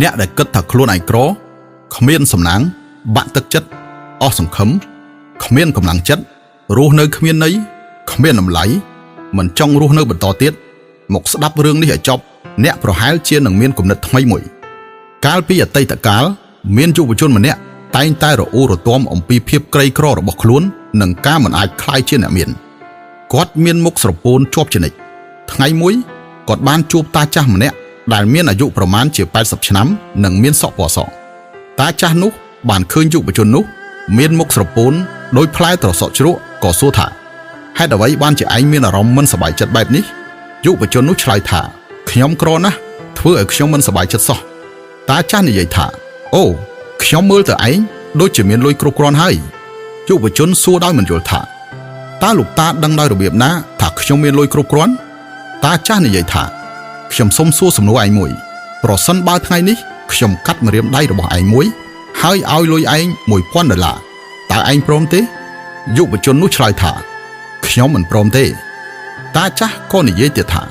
អ្នកដែលគិតថាខ្លួនឯងក្រគ្មានសំណាងបាក់ទឹកចិត្តអស់សង្ឃឹមគ្មានកម្លាំងចិត្តរស់នៅគ្មានន័យគ្មានតម្លៃមិនចង់រស់នៅបន្តទៀតមកស្ដាប់រឿងនេះឲ្យចប់អ្នកប្រហែលជានឹងមានគំនិតថ្មីមួយកាលពីអតីតកាលមានយុវជនម្នាក់តែងតែរអ៊ូរទាំអំពីភាពក្រីក្ររបស់ខ្លួននិងការមិនអាចក្លាយជាអ្នកមានគាត់មានមុខស្រពោនជាប់ជានិច្ចថ្ងៃមួយគាត់បានជួបតាចាស់ម្នាក់ដែលមានអាយុប្រមាណជា80ឆ្នាំនិងមានសក់ពណ៌សតាចាស់នោះបានឃើញយុវជននោះមានមុខស្រពោនដោយផ្លែត្រសក់ជ្រក់ក៏សួរថាហេតុអ្វីបានជាឯងមានអារម្មណ៍មិនសប្បាយចិត្តបែបនេះយុវជននោះឆ្លើយថាខ្ញុំក្រណាស់ធ្វើឲ្យខ្ញុំមិនសប្បាយចិត្តសោះតាចាស់និយាយថាអូខ្ញុំមើលទៅឯងដូចជាមានលុយគ្រប់គ្រាន់ហើយយុវជនសួរដោយមិនយល់ថាតើលោកតាដឹងដោយរបៀបណាថាខ្ញុំមានលុយគ្រប់គ្រាន់តាចាស់និយាយថាខ្ញុំសូមសួរសំណួរឯងមួយប្រសិនបើថ្ងៃនេះខ្ញុំកាត់ម្រាមដៃរបស់ឯងមួយហើយឲ្យលុយឯង1000ដុល្លារតើឯងព្រមទេយុវជននោះឆ្លើយថាខ្ញុំមិនព្រមទេតាចាស់ក៏និយាយទៀតថា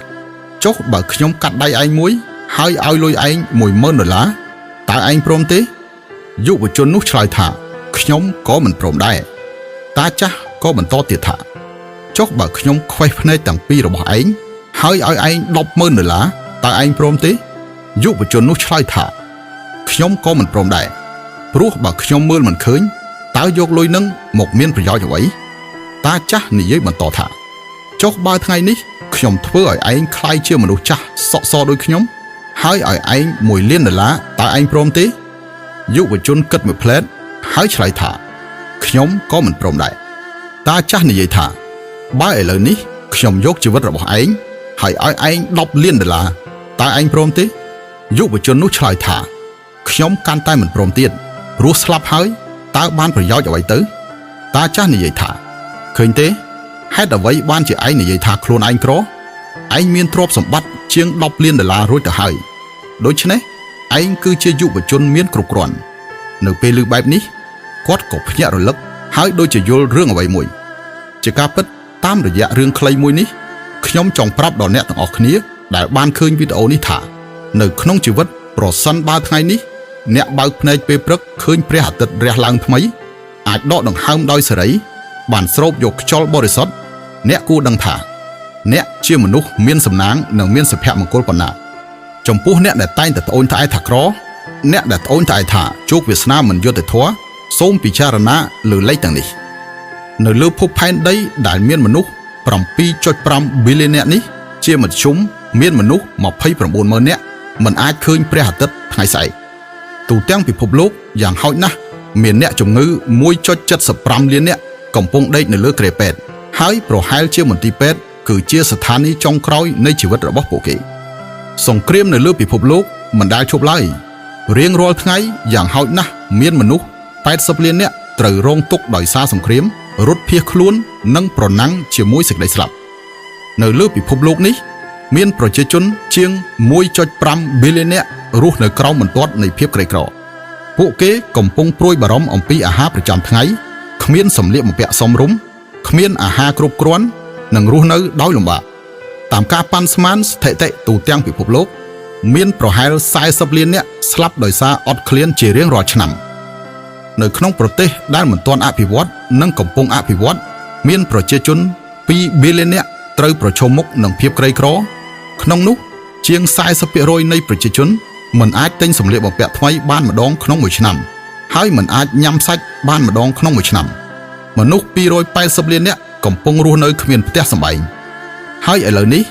ចុះបើខ្ញុំកាត់ដៃឯងមួយហើយឲ្យលុយឯង10000ដុល្លារតើឯងព្រមទេយុវជននោះឆ្លើយថាខ្ញុំក៏មិនព្រមដែរតាចាស់ក៏បន្តទៀតថាចុះបើខ្ញុំខ្វេះភ្នែកទាំងពីររបស់ឯងហើយឲ្យឯង100,000ដុល្លារតើឯងព្រមទេយុវជននោះឆ្លើយថាខ្ញុំក៏មិនព្រមដែរព្រោះបើខ្ញុំមើលមិនឃើញតើយកលុយនឹងមកមានប្រយោជន៍អ្វីតាចាស់និយាយបន្តថាចុះបើថ្ងៃនេះខ្ញុំធ្វើឲ្យឯងក្លាយជាមនុស្សចាស់សក់សដូចខ្ញុំហើយឲ្យឯង1លានដុល្លារតើឯងព្រមទេយុវជនគិតមួយភ្លែតហើយឆ្លើយថាខ្ញុំក៏មិនព្រមដែរតាចាស់និយាយថាបើឥឡូវនេះខ្ញុំយកជីវិតរបស់ឯងហើយឲ្យឯង10លានដុល្លារតើឯងព្រមទេយុវជននោះឆ្លើយថាខ្ញុំកាន់តែមិនព្រមទៀតព្រោះស្លាប់ហើយតើបានប្រយោជន៍អ្វីទៅតាចាស់និយាយថាឃើញទេហេតុអ្វីបានជាឯងនិយាយថាខ្លួនឯងក្រឯងមានទ្រព្យសម្បត្តិជាង10លានដុល្លាររួចទៅហើយដូច្នេះឯងគឺជាយុវជនមានគ្រប់គ្រាន់នៅពេលឮបែបនេះគាត់ក៏ភ្ញាក់រលឹកហើយដូចជាយល់រឿងអ្វីមួយជាការពិតតាមរយៈរឿងខ្លីមួយនេះខ្ញុំចង់ប្រាប់ដល់អ្នកទាំងអស់គ្នាដែលបានឃើញវីដេអូនេះថានៅក្នុងជីវិតប្រសិនបើថ្ងៃនេះអ្នកបើកភ្នែកពេលព្រឹកឃើញព្រះអាទិត្យរះឡើងថ្មីអាចដកដង្ហើមដោយសេរីបានស្រូបយកខ្យល់បរិសុទ្ធអ្នកគួរដឹងថាអ្នកជាមនុស្សមានសំណាងនិងមានសុភមង្គលប៉ុណ្ណាចំពោះអ្នកដែលតែងតែត្អូញត្អែថាក្រអ្នកដែលត្អូញត្អែថាជោគវាសនាមិនយុត្តិធម៌សូមពិចារណាលើលេខទាំងនេះនៅលើភពផែនដីដែលមានមនុស្ស 7.5 ប៊ីលានអ្នកនេះជាមធ្យមមានមនុស្ស29ម៉ឺននាក់មិនអាចឃើញព្រះអាទិត្យថ្ងៃស្អែកទូទាំងពិភពលោកយ៉ាងហោចណាស់មានអ្នកជំងឺ 1.75 លានអ្នកកំពុងដេកនៅលើគ្រែពេទ្យហើយប្រហែលជាមន្ទីរពេទ្យគឺជាស្ថានីយ៍ចុងក្រោយនៃជីវិតរបស់ពួកគេសង្គ្រាមនៅលើពិភពលោកមិនដែលឈប់ឡើយរៀងរាល់ថ្ងៃយ៉ាងហោចណាស់មានមនុស្ស80លានអ្នកត្រូវរងទុក្ខដោយសារសង្គ្រាមរត់ភៀសខ្លួននិងប្រណាំងជាមួយសេចក្តីស្លាប់នៅលើពិភពលោកនេះមានប្រជាជនជាង 1.5 ប៊ីលានអ្នករស់នៅក្រោមបន្ទាត់នៃភាពក្រីក្រពួកគេកំពុងព្រួយបារម្ភអំពីអាហារប្រចាំថ្ងៃគ្មានសម្លៀកបំពាក់សមរម្យគ្មានអាហារគ្រប់គ្រាន់និងរស់នៅដោយលំបាកតាមការប៉ាន់ស្មានស្ថិតិទូទាំងពិភពលោកមានប្រហែល40លានអ្នកស្លាប់ដោយសារអត់ឃ្លានជារៀងរាល់ឆ្នាំនៅក្នុងប្រទេសដែលមិនទាន់អភិវឌ្ឍនិងកំពុងអភិវឌ្ឍមានប្រជាជន2ប៊ីលានអ្នកត្រូវប្រឈមមុខនឹងភាពក្រីក្រក្នុងនោះជាង 40% នៃប្រជាជនមិនអាចទិញសម្លៀកបំពាក់ថ្មីបានម្ដងក្នុងមួយឆ្នាំហើយមិនអាចញ៉ាំសាច់បានម្ដងក្នុងមួយឆ្នាំមនុស្ស280លានអ្នកកំពុងរស់នៅគ្មានផ្ទះសម្បែងហើយឥឡូវនេះ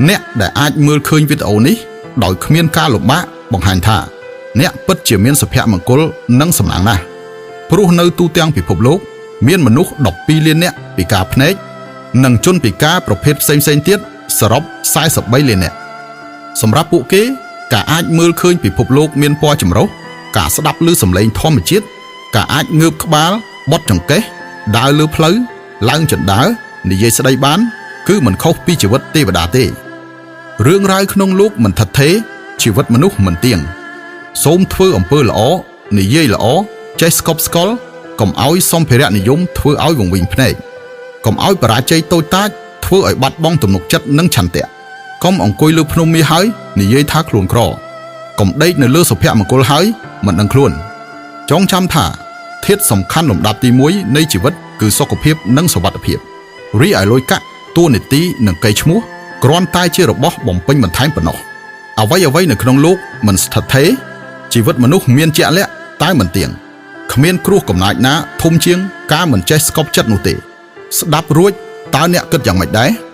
អ្នកដែលអាចមើលឃើញវីដេអូនេះដោយគ្មានការលំបាកបង្ហាញថាអ្នកពិតជាមានសុភមង្គលនិងសំណាងណាស់ព្រោះនៅទូទាំងពិភពលោកមានមនុស្ស12លានអ្នកពិការភ្នែកនិងជនពិការប្រភេទផ្សេងៗទៀតសរុប43លានអ្នកសម្រាប់ពួកគេការអាចមើលឃើញពិភពលោកមានពណ៌ចម្រុះការស្ដាប់ឮសំឡេងធម្មជាតិការអាចងើបក្បាលបត់ចង្កេះដើរលើផ្លូវឡើងជណ្ដើរនិយាយស្ដីបានគឺមិនខុសពីជីវិតទេវតាទេរឿងរ៉ាវក្នុងលោកមិនថិតថេរជីវិតមនុស្សមិនទៀងសូមធ្វើអំពើល្អនិយាយល្អចេះស្កប់ស្កល់កុំឲ្យសម្ភារៈនិយមធ្វើឲ្យវង្វេងភ្នែកកុំឲ្យបរាជ័យតូចតាចធ្វើឲ្យបាត់បង់ទំនុកចិត្តនិងឆន្ទៈកុំអង្គុយលើភ្នំមាសហើយនិយាយថាខ្លួនក្រ កុំដេកនៅលើសុភមង្គលហើយមិនដឹងខ្លួនចងចាំថាធាតុសំខាន់លំដាប់ទី1នៃជីវិតគឺសុខភាពនិងសុវត្ថិភាពរីឯលុយកាក់តួនាទីនិងកេរ្តិ៍ឈ្មោះគ្រាន់តែជារបស់បំពេញបន្ថែមប៉ុណ្ណោះអ្វីៗនៅក្នុងលោកមិនស្ថិតថេរជីវិតមនុស្សមានជាក់លាក់តែមិនទៀងគ្មានគ្រោះកំណាចណាធំជាងការមិនចេះស្កប់ចិត្តនោះទេ ស្ដាប់រួចតើអ្នកគិតយ៉ាងម៉េចដែរ?